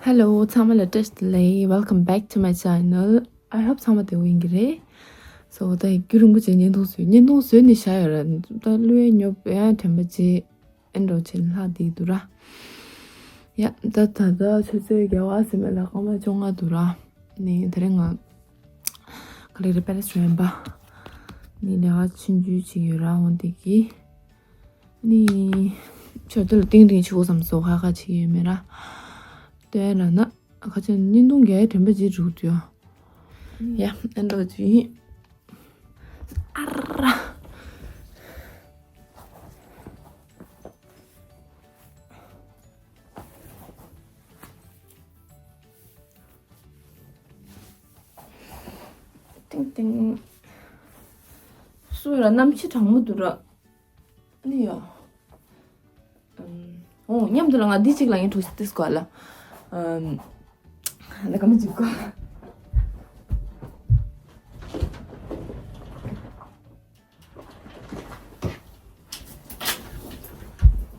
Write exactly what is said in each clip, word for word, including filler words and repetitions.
Hello, ཚང་མ་ལ་བཀྲ་ཤིས་བདེ་ལེགས། Welcome back to my channel. I hope ཚང་མ་བདེ་པོ་ཡིན་གྱི་རེད། So ད་རྒྱུན་རིང་པོ་ཅིག་བརྙན་ཐུང་བཟོས། བརྙན་ཐུང་བཟོས་ནས་བཞག་ཡོད་ར། ད་བླུག་ཡས་ཉོབ་ཡ་དྲན་པ་བརྗེད། ཨེ་འགྲོ་ཆེན་ལྷག་བསྡད་འདུག་ར། ཡ་ད་ད་ད་ཆུ་ཚོད་བརྒྱད་པ་ཟིན་པ་ལ་སྐར་མ་བཅོ་ལྔ་འདུག་ར། ནི་དེ་རིང་ང་ག་ལེ་རེ་པེ་རེ་སི་ཡིན་པ། ནི་ལས་ཀ་ཆུང་ཆུང་ཅིག་ཡོད་ར། འོ་འདི་གི་ནི་ཆོས་དེ་ལ་ཏིང་ཏིང་ཆུ་བོ་བསམ་སོ་ཁ་ཁ་ཆེ་ཡོད་མེད་ར། ལྟོས་ར་ན་ཁ་ཆེ་བརྙན་ཐུང་རྒྱག་དྲན་པ་ཅིག་འགྲུབ་འདུག་ཡ། ཨེ་འགྲོ་ཅིག་ཨ་ར། ཏིང་ཏིང་། སུ་ར་གནམ་གཤིས་གྲང་མོ་འདུག་ར། ཨ་ནི་ཡ། ཨམ། འོ་མཉམ་དུ་ལ་ང་འདི་གཅིག་ལ་ཡིན་འགྲོ་སི་ཏིས་གོ་ལ། ཨམ། ད་ག་མི་འཇུག་གོ།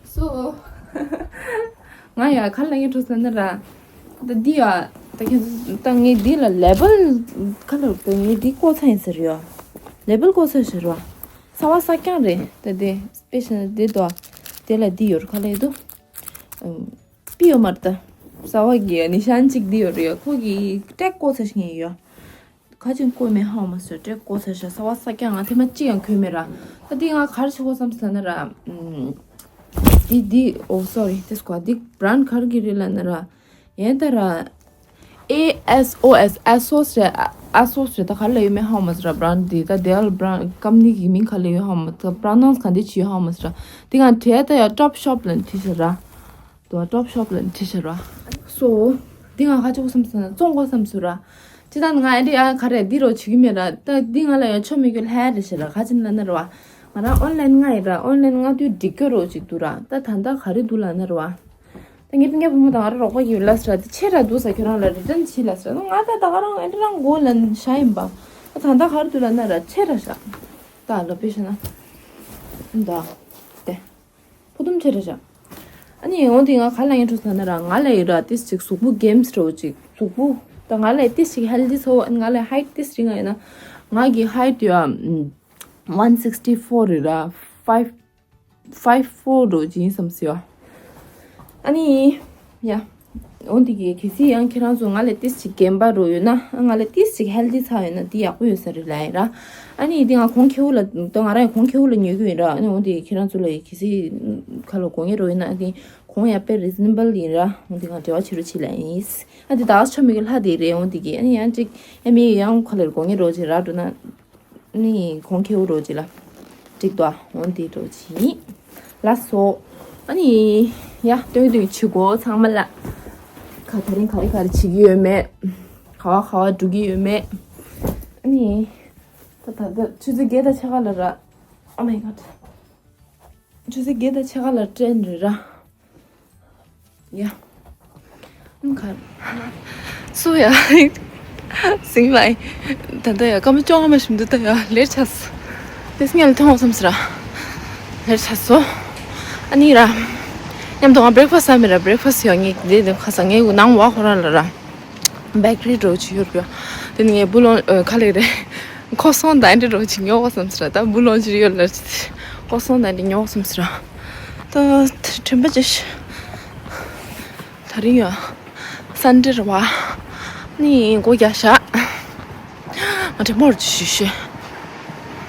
སོ། ང་ཡ་ག་ལ་ཡིན་འགྲོ་ས་ན་ར། ད་འདི་ཡ། ད་ཁྱེད་ད་ངས་འདི་ལ་ལེ་བལ་ག་ལ་ད་ངས་འདི་བཀོད་ཚ་ཡིན་ཟེར་ཡོ། ལེ་བལ་བཀོད་ཚ་ཟེར་བ། གསར་པ་གསར་རྐྱང་རེད་ད་དེ། སྤེ་ཤལ་འདི་དོ། དེ་ལ་འདི་ཡོད་ར་ག་ལ་ཡོད་དོ། ཨམ། པི་ཡོད་མ་རེད་ད། གསར་པ་གི་ནི་ཤན་གཅིག་འདི་ཡོད་རེད་ཡ། ཁོ་གི་ཀྲེག་བཀོད་ཚ་ཞིག་ཡིན་ཡོ། ཁ་ཅིག་བཀོད་མེད་ཧ་མ་སོ་ཀྲེག་བཀོད་ཚ་ཤ་གསར་པ་གསར་རྐྱང་ང་ཐེངས་མ་གཅིག་ཡང་གོན་མེད་ར། ད་འདི་ང་ག་རེ་བྱེད་དགོས་བསམ་ཟེར་ན་ར། ཨམ། འདི་འདི་ཨོ་སོ་རི་དེ་སྐོར་འདི་བྷ་རན་ཌི་ག་རེ་གི་རེད་ལབ་ན་ར། ཡན་ད་ར། ཨེ་ཨེས་ཨོ་ཨེས། ཨེ་སོ་སི་རེད། ཨ་སོ་སི་རེད། ད་ག་རེ་ལབ་ཡོད་མེད་ཧ་མ་སི་ར། བྷ་རན་ཌི་འདི་ད་དེ་ཨལ་བྷ་རན་ཌི་ཀམ་ནི་གི་མིང་ག་ལབ་ཡོད་ཧ་མ་སི། ད་པྲོ་ནའུན་སི་ག་འདི་བྱེད་ཡོད་ཧ་མ་སི་ར། འདི་ང་བྲིས་ད་ཡ་ཊོབ་ཤོབ་ལབ་ནས་བྲིས་ཤག་ར། དོ་ཊོབ་ཤོབ་ལབ་ནས་བྲིས་ཤག་ར། སོ། འདི་ང་ག་རེ་བྱེད་དགོས་བསམ་སོང་ན་བཙོང་དགོས་བསམ་སོང་ར། ཅི་ད་ང་ཨེ་འདྲ་ཡ་ག་རེ་འདི་རོ་བྱེད་ཀྱི་མེད་ར། ད་འདི་ང་ལ་ཡ་ཆོ་མི་རྒྱུ་ལྷ་རེ་ཤི་ར། ག་ཅི་ན་ན་ར་བ། ང་རང་ཨོན་ལན་ང་ཡི་ར། ཨོན་ལན་ང་དུས་འགྲིག་གི་རོ་ཅིག་འདུག་ར། ད་ད་ད་ག་རེ་འདུག་ལབ་ན་ར་བ། ད་ངའི་སྤུན་ཀྱག་བུ་མོ་དང་ང་ར་རོགས་པ་ཡོད་ལ་སི་ར། དེ་ཆེ་ར་འདུག་ས། ཁྱོད་རང་ལ་རི་ཊན་བྱིས་ལ་སི་ར། ད་ང་ད་ད་ག་རང་ཨེ་འདྲ་རང་མགོ་ལ་ཤ་ཡིན་པ། ད་ད་ད་ག་རེ་འདུག་ལབ་ན་ར་ཆེ་ར་ཤ། ད་ལོ་པེ་ཤ་ན། ད། དེ། ཕུ་དུམ་ཆེ་རེད་ཤག་ཨ་ནི་འོ་དེ་ང་ག་ལ་ཡིན་འགྲོ་ཟེར་ན་ར། ང་ལ་ཡི་ར་ཏིས་ཅིག་གཟུགས་པོ་གེམ་སི་འགྲོ་ཅིག་གཟུགས་པོ། ད་ང་ལ་ཡི་ཏིས་ཅིག་ཧེལ་དི་ཚོ། ང་ལ་ཡི་ཧའིཊ་ཏིས་རིང་ཡིན་ན། ང་གི་ཧའིཊ་ཡོད་ཨ། ཝན་སིགས་ཊི་ཕོར་རེད་ར། ཕའིབ་ཕའིབ་ཕོར་འགྲོ་ཅིག་ཡིན་བསམ་སི་ཡོ། ཨ་ནི། ཡ། འོ་འདི་གི་གལ་སྲིད་ཡང་ཁྱེད་རང་ཚོ་ང་ལས་ཏིས་ཅིག་རྒན་པ་རུ་ཡོད་ན། ང་ལས་ཏིས་ཅིག་ཧེལ་དི་ཚ་ཡོད་ན་འདི་ཡག་པོ་ཡོད་ས་རེད་ལབ་ཡིན་ར། ཨ་ནི་འདི་ང་གོང་ཁེ་པོ་ལ་ད་ང་རང་ཡང་གོང་ཁེ་པོ་ལ་ཉོ་གི་ཡིན་ར། ཨ་ནི་འོ་འདི་ཁྱེད་རང་ཚོ་ལ་གལ་སྲིད་ཁ་ལ་དགོས་ངེས་རུ་ཡོད་ན་ཨ་ནི་གོང་ཡང་དཔེ་རི་ཛི་ནེ་བལ་ཡིན་ར། འོ་འདི་ང་འབྲེལ་བ་བྱེད་རོགས་བྱེད་ལབ་ཡིན། ཨ་འདི་ད་ཆོ་མི་གི་ལྷ་དེ་རེད། འོ་འདི་གི་ཨ་ནི་ཡང་ཅིག་ཡང་མི་ཡང་ཁ་ལ་དགོས་ངེས་རོགས་བྱེད་ར་འགྲོ་ན། ནི་གོང་ཁེ་པོ་རོ་ཅི་ལ། འགྲིག་ཏོ། འོན་ཏེ་རོ་ཅི་ཡིན། ལགས་སོ། ཨ་ནི། ཡ་སྟོན་སྟོན་བྱེད་གོ་ཚང་མ་ལ། ཁ་ད་རིང་ག་རེ་ག་རེ་བྱེད་ཀྱི་ཡོད་མེད། ག་བ་ག་བ་འགྲོ་གི་ཡོད་མེད། ཨ་ནི། ད་ད་ད་ཆུ་ཚོད་བརྒྱད་དང་ཕྱེད་ཀ་ལ་ར། Oh my god. ཆུ་ཚོད་བརྒྱད་དང་ཕྱེད་ཀ་ལ་ཏྲེན་རེད་ར། ཡ། ཁ། སུ་ཡ། སིང་ལའི། ད་ལྟ་ཡ་སྐར་མ་བཅོ་ལྔ་མ་ཞིམ་འདུག་ད་ཡ་ལེར་ཆགས། དེ་སྔ་ལ་ཐོང་བསམ་སི་ར། ལེར་ཆགས་སོ། ཨ་ནི་ར། མཉམ་དུ་ང་བྷི་རེག་ཕ་སི་ཟ་མི་ར། བྷི་རེག་ཕ་སི་ཡ་ངས་དེ་དེ་ཁ་ས་ངས་ནང་བ་ཁོ་ར་ལ་ར། བེག་རི་འགྲོ་ཆི་ཡོད་པ། དེ་ནས་ངས་སྦུག་ལོང་ཨ་ཁ་ལེ་རེད། ཁོ་སོང་ད་འདྲི་འགྲོ་ཆི་ཉོ་བ་བསམ་སི་ར། ད་སྦུག་ལོང་ཆི་ཡོད་ལ་ཁོ་སོང་ད་འདྲི་ཉོ་བ་བསམ་སི་ར། ད་དྲན་པ་ཅི་ཤི། ད་རིང་ཡོད། སན་ཌེ་རེད་བ། ནི་སྒོ་རྒྱག་ཤག་ང་དྲན་པོར་ཅི་ཤི་ཤི།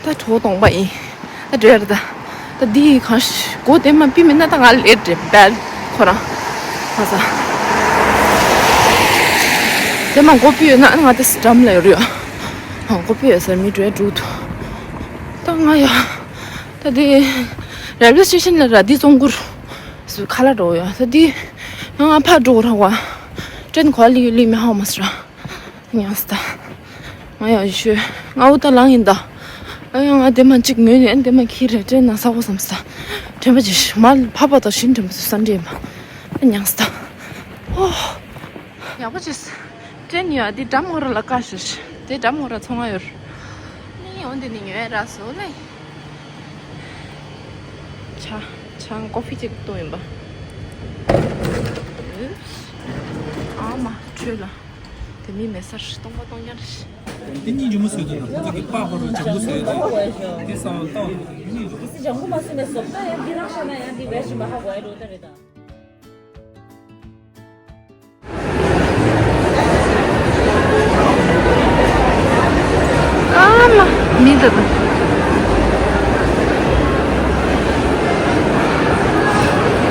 ད་གྲོད་སྟོང་པ་ཡིན། ད་འདྲེ་རེད་ད། ད་འདི་གང་ཤི་སྒོ་དེ་མ་ཕི་མིན་ན་ད་ང་ལས་འདྲེ་བལ་ཁོ་རང་། ང་ས། དེ་མ་སྒོ་ཕི་ཡོད་ན་ང་དེ་སི་འགྲམ་ལ་ཡོད་རེད། ཧང་སྒོ་ཕི་ཡོད་ས་མི་འགྲོ་འགྲོ་འདུག་ད་ང་ཡ། ད་དེ་རེལ་ཝེ་སི་ཊེ་ཤན་ལ་ར་དེ་ཙོང་གུར་སུ་ཁ་ལ་འགྲོ་ཡ། ད་དེ་ང་ང་ཕ་འགྲོ་ར་བ། ཏྲེན་གོ་ལི་ལི་མི་ཧ་མ་སི་ར། ཉང་སི་ད། ང་ཡང་ཞུ། ང་འུ་ད་ལང་ཡིན་ད། ཨ་ཡང་ང་དེ་མ་གཅིག་ངོས་ནས་ཨ་དེ་མ་ཁྱི་རེ་དྲན་ན་ས་གོ་བསམ་ས། དྲན་པ་ཅི་མ་ཕ་པ་དང་ཤིན་དྲན་པ་སུ་ས་འདྲེས་མ། ཨ་ཉང་སི་ད། ཨོ། ཡག་པོ་ཅིས། དྲན་ཡོད་དེ་འགྲམ་ངོ་ར་ལ་ཀ་ཞུ་ཤི། དེ་འགྲམ་ངོ་ར་ཚོང་ང་ཡོད། ནི་འོན་དེ་ནི་ཉོས་ར་སོ་ལེ། ཆ། ཆང་ཀོ་ཕི་ཅིག་བཏུང་ཡིན་པ། ཨ། ཆོས་ལ། དེ་མི་མེད་སར་སྟོང་པ་སྟོང་རྐྱང་རེད། དེ་གཉིས་འཇུ་མོ་བཟོས་འདུག་ན་ཁོ་ཚོ་གི་པགས་ཕར་ལ་ལྗང་གུ་བཟོས་འདུག་དེ་སང་བཏང་ནས་གཉིས་འཇུ་མོ། དེ་ལྗང་གུ་མ་བཟོས་ནས་བཟོ་ལྟ་ཡང་འདི་རང་ཤ་ན་ཡང་འདི་བེད་ཞིག་མ་ཧ་གོ་ཡ་རོ་ད་རེད་ད། ཨ་མ། མི་འདུག་ད།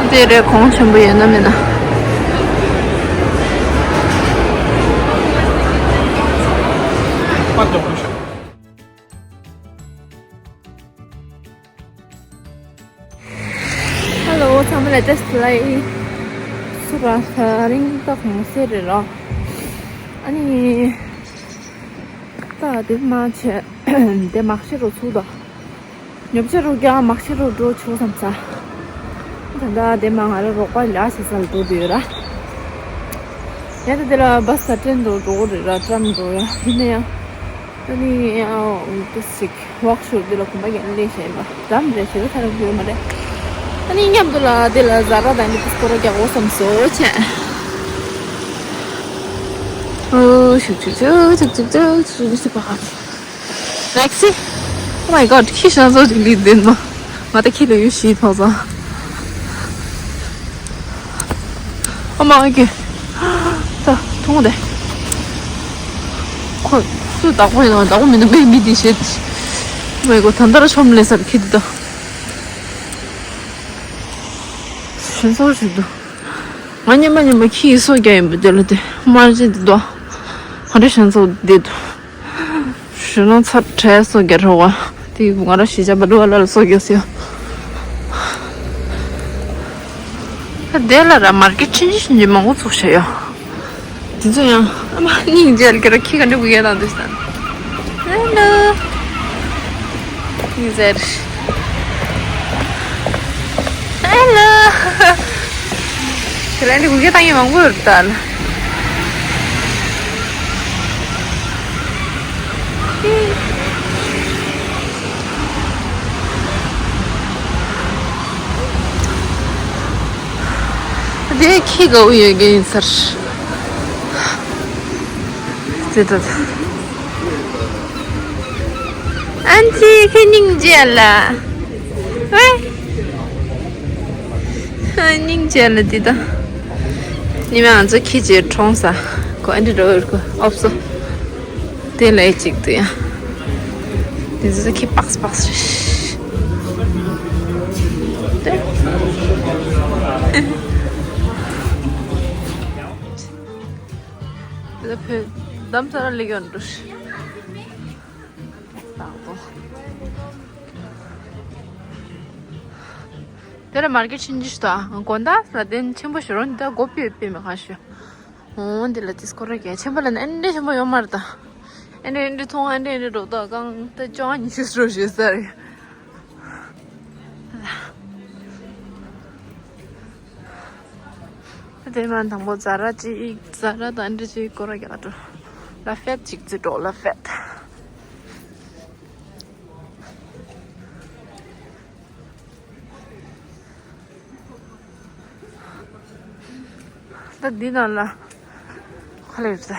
འདི་རེད། གོང་ཆེན་པོ་ཡོད་ན་མེད་ན། ཧེ་ལོ། ཚང་མ་ལ་བཀྲ་ཤིས་བདེ་ལེགས། སུ་ར་ཧ་རིང་ཏོག་མོ་སེ་རེད་རོ། ཨ་ནི། ད་དེ་མ་བྱས། དེ་མ་ཤི་རུ་ཚུགས་དོ། ཉོབ་ཆེ་རུ་རྒྱ་མ་ཤི་རུ་འགྲོ་ཆོག་བསམ་ས། ད་ད་དེ་མ་ང་ལ་རོགས་པ་ལ་ཞེ་ས་ལ་འགྲོ་དུས་ར། ཡང་ད་དེ་ལ་བ་སི་དང་ཏྲེན་འགྲོ་འགྲོ་གི་རེད་ར། ཏྲམ་འགྲོ་ཡ་ཡིན་ན་ཡང་། ཨ་ནི་ཨ་ཏི་སིག་ཝོག་ཤོར་འདི་ལ་གོམ་པ་རྒྱག་ལས་བྱས་པ་འགྲམ་རེད་ཞེ་པོ་ཐ་ར་དགོས་མ་རེད། ཨ་ནི་མཉམ་དུ་ལ་འདི་ལ་ཟ་ར་དང་ནི་ཏི་སྐོར་ར་རྒྱག་འོ་བསམ་སོ་བྱས། ཨོ་ཤུག་ཤུག་ཤུག་ཤུག་ཤུག་ཤུག་ཤུག་ཤུག་པ། Lexi, oh my god, ཁྱི་ཤ་ཚོ་ཅིག་ལི་འདིན་མ། ང་ད་ཁྱི་ལ་ཡུ་ཤི་ཐོག་ཙང་། ཨ་མ་ཨ་ཀེ། ད་ཐུང་དེ། ཁོ་སུ་བདག་པོ་ཡིན་ན་བདག་པོ་མིན་ན་མི་མི་འདི་བྱེད། མེ་གོ་ད་ལྟར་ཆོམ་ལེ་སར་ཁྱི་འདི་ད། ཞུན་སོགས་ཞིག་འདུག་ང་ཉི་མ་ཉི་མ་ཁྱི་ཡི་སོ་རྒྱག་ཡིན་པ་དེ་ལ་དེ་དམར་ཅན་འདི་འདུག་ག་འདྲ་ཞུན་སོགས་འདི་འདུག་ཞུ་ནང་ཚར་བྲལ་སོ་རྒྱ་རོ་བ། དེ་ང་རང་ཞི་བྱ་བ་ལུ་བ་ལ་ལ་སོ་རྒྱ་སེ། ད་དེ་ལ་ར་མར་ཀེ་ཕྱིན་ཅི་ཕྱིན་ཅི་མང་པོ་ཚུགས་བྱས་ཡོད། དེ་ཚོ་ཡང་ཨ་མ་སྙིང་རྗེ་ལ་ཁྱེད་ར་ཁྱི་ག་འདྲ་བུ་ཡས་དང་འདུག་སྟངས། ཧེ་ལོ། སྙིང་རྗེ། ཧེ་ལོ། དེ་ལ་འདི་གུ་གེ་བཏང་ཡས་མང་པོ་ཡོད་ད་ལ། དེ་ཁྱི་ག་བུ་ཡོད་གི་ཡིན་ཟེར། དེ་ད། ཨན་ཅི་ཁྱེད་སྙིང་རྗེ་ལ། ཝེ། སྙིང་རྗེ་ལ་འདི་ད། ཉི་མ་ང་ཚོ་ཁྱི་ཅིག་གྲོངས་ས། ཁོ་ཨན་ཏི་འགྲོ་ཡོད་ཁོ་ཨོབ་སོ། དེ་ལས་ཅིག་ཏུ་ཡང་། དེ་ཚོ་ཁྱི་པགས་པགས་རེད། དེ། དེ་ལ་བོད་འདམ་ས་ར་ལེགས་ཡོད་འགྲོ། དང་པོ། དེ་ལ་མར་ཀེ་ཕྱིན་ཅི་ཞུ་དང་དགོང་དག་ལ་དེ་ཆེན་པོ་ཞུ་རོགས་འདི་ལྟ་སྒོ་ཕྱེ་ཕྱེ་མི་གང་ཞུ། འོང་འདི་ལ་དེ་སྐོར་ར་རྒྱག་ཆེན་པོ་ལ་ནི་ཨེ་འདྲ་ཆེན་པོ་ཡོད་མ་རེད་ད། ཨེ་འདྲ་ཨེ་འདྲ་མཐོང་ཨེ་འདྲ་ཨེ་འདྲ་འགྲོ་ད་གང་ད་བཅོ་ལྔ་ཉི་ཤུ་ཞུ་རོགས་ཞུ་ས་རེད། དེ་མ་དང་པོ་ཛ་ར་ཅིག་ཛ་ར་དང་འདྲ་ཅིག་སྐོར་ར་རྒྱག་འགྲོ། ལ་ཧྥེད་ཅིག་ཙི་འགྲོ་ལ་ཧྥེད། ད་འདི་ནང་ལ་ག་ལེར་ད།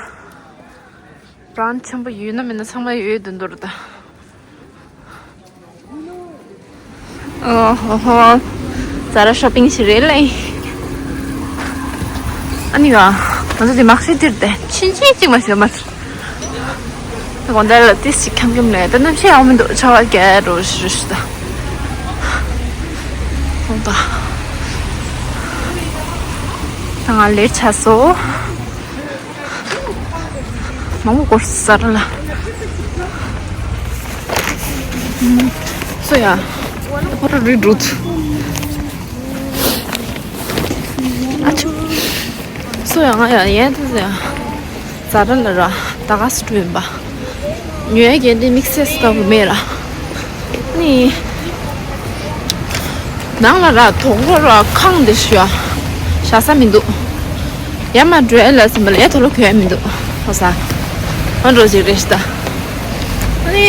བྲན་ཆེན་པོ་ཡོད་ན་མེད་ན་ཚང་མ་ཡོད་དུ་འདུག་ར་ད། ཨོ་ཧོ་ཧོ། ཛ་ར་ཤོ་པིང་ཞིག་རེད་ལེ། ཨ་ནི་ཡ། ང་ཚོ་དེ་མག་ཤི་དེར་དེ་ཕྱིན་ཆད་ཅིག་མ་ཤི་མ། ད་གོང་ལྟར་ལ་ཏིས་ཞིག་ཁྱམ་ཁྱམ་ལེ་ད་གནམ་གཤིས་ཡག་མི་འདུག་ཆར་པ་རྒྱག་འགྲོ་ཞུ་ཞུ་ད། ཐོང་ད། ད་ང་ལེར་ཆ་སོ། མང་པོ་སྐོར་ས་ར་ལ། སོ་ཡ། ཧོ་ར་རི་འགྲོ་ཚུ། ཨ་ཆུ། སོ་ཡ་ང་ཡ་ཡན་དུ་ཟེར་ཡ། ཛ་ར་ལ་ར་ད་ག་སུ་འགྲོ་ཡིན་པ། ཉོ་ཡ་གན་དེ་དམིགས་བསལ་ལྟ་བུ་མེད་ར། ནི། ནང་ལ་ར་དོག་རོ་ར་ཁང་དེ་ཞུ་ཡ། བཞག་ས་མི་འདུག་ཡ་མ་འགྲོ་ཡ་ལ་སིམ་པ་ལ་ཡ་དོ་ལོ་གོ་ཡ་མི་འདུག་ཧོ་ས། ཨ་འགྲོ་ཅིག་རེ་ཞིག་ད། ནི།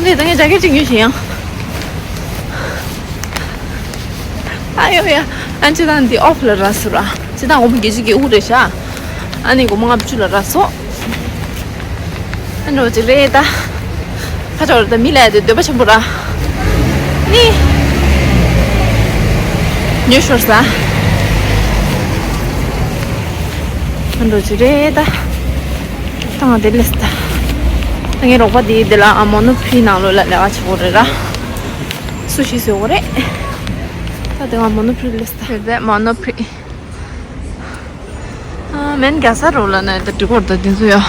ནི་ད་ངས་ཇ་ཀེ་ཅིག་ཉོས་ཤིག་ཡང་། ཨ་ཡོ་ཡ། ཨན་ཅི་དང་འདི་ཨོཕ་ལ་ར་སུ་ར། ཅི་དང་འོ་མ་གེ་ཅི་གེ་ཨུ་རེ་ཤ། ཨ་ནི་སྒོར་མོ་ལྔ་བཅུ་ལ་རག་སོང་། ཨ་འགྲོ་ཅིག་རེད་ད། ཁ་ཆོར་ད་མི་ལ་དེ་འདོད་པ་ཆེན་པོ་ར། ནི། ཉོས་ཤོར་ས། ཨ་འགྲོ་ཅིག་རེད་ད། ད་ང་དེ་ལས་ད། ད་ངའི་རོགས་པ་དེ་དེ་ལ་ཨ་མོ་ནུ་ཕི་ནང་ལོགས་ལ་ལས་ཀ་བྱེད་དགོས་རེད་ར། སུ་ཤི་བཟོ་དགོས་རེད། ད་དེ་ང་མོ་ནུ་ཕི་ལས་ད། དེ་མོ་ནུ་ཕི། ཨ། མེན་རྒྱ་ས་རོ་ལ་ན་ད་འགྲིག་གོ་ད་དེ་ཚོ་ཡོ།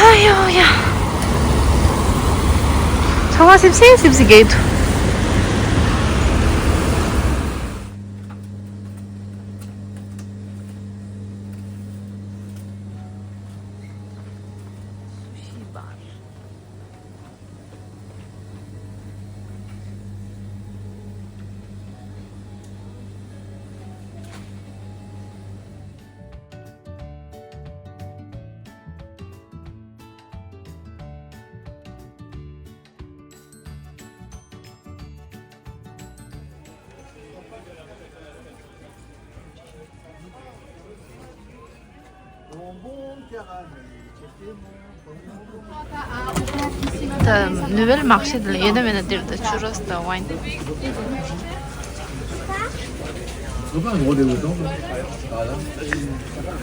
ཨ་ཡོ་ཡ། ཚོར་བ་སིབ་སིབ་སིབ་སིབ་གེ་ཐུ། ད་ནུ་ཝེལ་མར་ཤེ་ལ་ཡོད་ན་མེད་ན་འདིར་ད་ཆུ་རོས་དང་ཝའིན།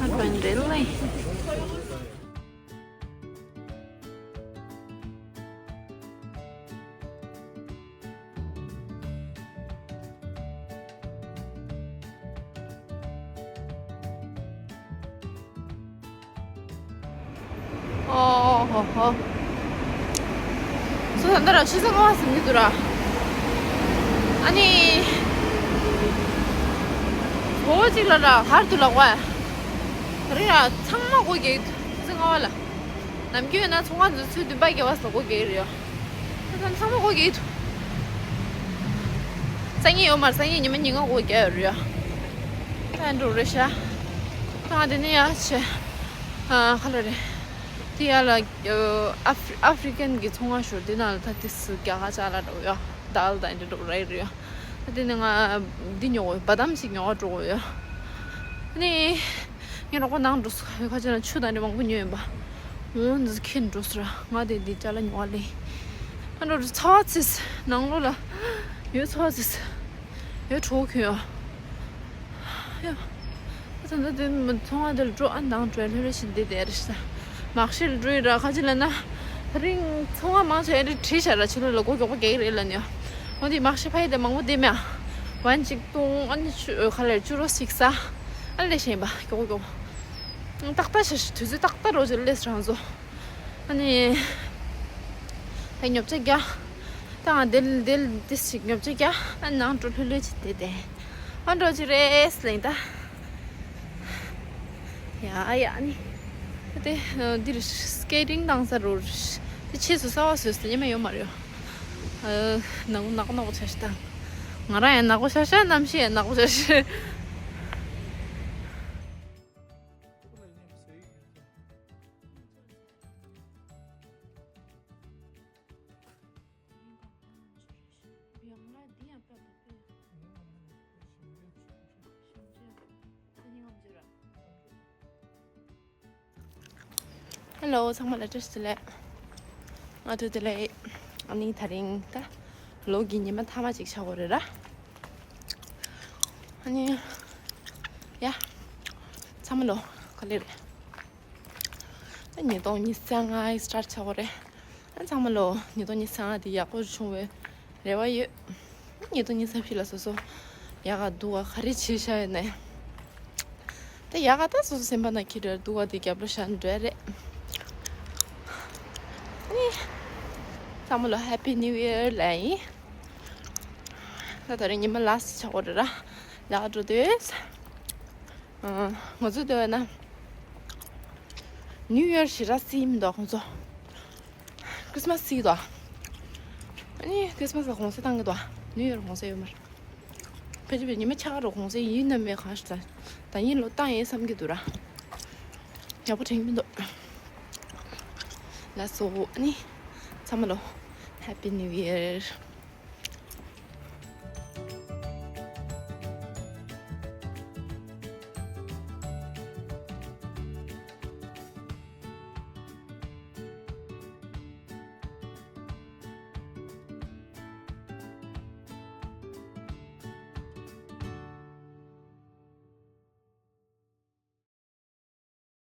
ཨ་ཝའིན་རེད་ལེ། ཨོ་ཧོ་ཧོ། སོ་ད་ལྟ་ར་ཆུ་ཚོད་ལྔ་པ་ཟིན་གྱི་འདུག་ར། ཨ་ནི། བོད་ཅིག་ལ་ར་ཧར་དུ་ལག་པ། ད་རེས་ར་ཚང་མ་སྒོ་རྒྱག་གི་འདུག་ཆུ་ཚོད་ལྔ་པ་ལ། ནམ་རྒྱུན་ཡོད་ན་ཚོང་ཁང་དུ་ཚོད་བདུན་པ་བརྒྱད་པ་ཟ་སྒོ་རྒྱག་རེད་ཡ། ད་ཚང་མ་སྒོ་རྒྱག་འདུག་སང་ཉིན་ཡོད་མ་རེད། སང་ཉིན་ཉི་མ་ཉིན་གང་སྒོ་རྒྱག་ཡོད་རེད་ཡ། ད་འགྲོ་རེད་ཤག་ད་ང་དེ་ནས་ཡ་ཆེ། ཨ་ཁ་ལོ་རེད། དེ་ཡ་ལ་ཨ་ཧྥི་ཨ་ཧྥི་རི་ཀན་གྱི་ཚོང་ཁང་ཤོར་དེ་ནང་ལ་ད་དེ་སུ་རྒྱ་གར་ཅ་ལག་འགྲོ་ཡ། དཱལ་དང་འདྲ་འགྲོ་རེད་རེད་ཡ། ད་དེ་ནས་ང་འདི་ཉོ་གོ་བ་དམ་ཞིག་ཉོ་ག་འགྲོ་གོ་ཡ། ནི། ངའི་རོགས་པ་ནང་འགྲོ་སོང་། ཁ་ཆེ་ན་ཆུ་དང་འདྲ་མང་པོ་ཉོས་ཡིན་པ། འོ་འདི་ཁྱེར་འགྲོ་སོང་ར། ང་དེ་འདི་ཅ་ལག་ཉོ་བ་ལེན། ཨ་འགྲོ་ཚ་བ་ཚིས་ནང་ལོགས་ལ་ཡོད་ཚ་བ་ཚིས་ཡོད་གྲོགས་ཁྱོད་ཡོད། ཡ། ད་ད་དེ་མི་ཚོང་བ་དེ་ལ་འགྲོ་ཨ་ནང་འགྲོ་ལྷོད་ལྷོད་ཞིག་འདི་དེ་རེད་ཤག་མར་ཤེ་ལ་འགྲོ་ཡི་ར། ཁ་ཆེ་ལ་ན་ད་རིང་ཚོང་བ་མང་ཆེ་རེ་བྲིས་བཞག་ར། ཕྱི་ལོགས་ལ་སྒོ་མགྱོགས་པོ་རྒྱག་གི་རེད་ལབ་ནས། འོ་དེ་མར་ཤེ་ཕ་ཡི་དེ་མང་པོ་དེ་མེད་ཨ། ཝན་གཅིག་སྟོང་ཨ་ནི་ཆུ་ཁ་ལེར་ཆུ་རོ་སིག་ས། ཨ་ལས་ཤེས་པ་མགྱོགས་མགྱོགས། ཏག་ཏག་ཤ་ཤ་དུས་ཚོད་ཏག་ཏག་རོ་ཅིག་ལས་རང་བཟོ། ཨ་ནི། ད་ཉོ་ཆ་རྒྱ། ད་ང་དེ་དེ་དེ་ཞིག་ཉོ་ཆ་རྒྱ། ཨ་ནང་འགྲོ་ལྷོད་ལྷོད་ཅིག་དེ་དེ། ཨ་འགྲོ་ཅིག་རེད་ལེན་ད། ཡ་ཡ་ནི། ད་དེ་འདིར་སི་ཀེ་ཊིང་བཏང་ས་རུ། དེ་ཕྱིས་སུ་གསར་པ་བཟོས་སུ་ཉི་མ་ཡོད་མ་རེད། ནག་ནག་ནག་པོ་ཆགས་ཤག་ད། ང་རང་ཡང་ནག་པོ་ཆགས་ཤག་གནམ་གཤིས་ཡང་ནག་པོ་ཆགས་ཤག་ཧེ་ལོ། ཚང་མ་ལ་བཀྲ་ཤིས་བདེ་ལེགས། ང་ཚོ་བདེ་ལེགས། ཨ་ནི་ད་རིང་ད་ལོ་གི་ཉི་མ་མཐའ་མ་ཅིག་ཆགས་ཡོད་རེད་ར། ཨ་ནི་ཡ། ཚང་མ་ལོ་ག་ལེ་རེད། ད་ཉིས་སྟོང་ཉི་ཤུ་རྩ་ལྔ་སི་ཊར་ཊི་ཆགས་ཡོད་རེད། ཨ་ཚང་མ་ལོ་ཉིས་སྟོང་ཉི་ཤུ་རྩ་ལྔ་དེ་ཡག་པོ་བྱུང་བའི་རེ་བ་ཡོད། ཉིས་སྟོང་ཉི་ཤུ་རྩ་བཞི་ལ་སོ་སོ་ཡག་ག་སྡུག་ག་ག་རེ་བྱས་བཞག་ཡོད་ནའི། ད་ཡག་ག་ད་སོ་སོ་སེམས་པ་ནང་འཁྱེར་རེད། སྡུག་ག་དེ་རྒྱབ་ལ་བཞག་འགྲོ་ཡ་རེད། ཨ་ནི། ཚང་མ་ལོ་Happy New Year ལབ་ཡིན། ད་ད་རེས་ཉི་མ་ལ་སི་ཊི་ཆགས་ཡོད་རེད་ར། ལ་འགྲོ་དུས། ང་ཚོ་འདོད་ན་ནིའུ་ཡར་ཞེ་དྲག་སྲིད་མི་འདུག་ཁོང་ཚོ་ཁྲི་སི་མ་སི་སྲིད་འདུག་ཨ་ནི་ཁྲི་སི་མ་སི་གོང་ཚད་བཏང་གི་འདུག་ནིའུ་ཡར་གོང་ཚད་ཡོད་མ་རེད། ཕལ་ཆེར་ཉི་མ་ཆ་ག་རུ་གོང་ཚད་ཡིན་ནམ་མེད་གང་ཞིག་ད་ད་ཡིན་ལོ་བཏང་ཡིན་བསམ་གྱི་འདུག་ར། ཡག་པོ་དྲན་གྱི་མི་འདུག་ལགས་སོ། ཨ་ནི་ཚང་མ་ལོ་Happy New Year།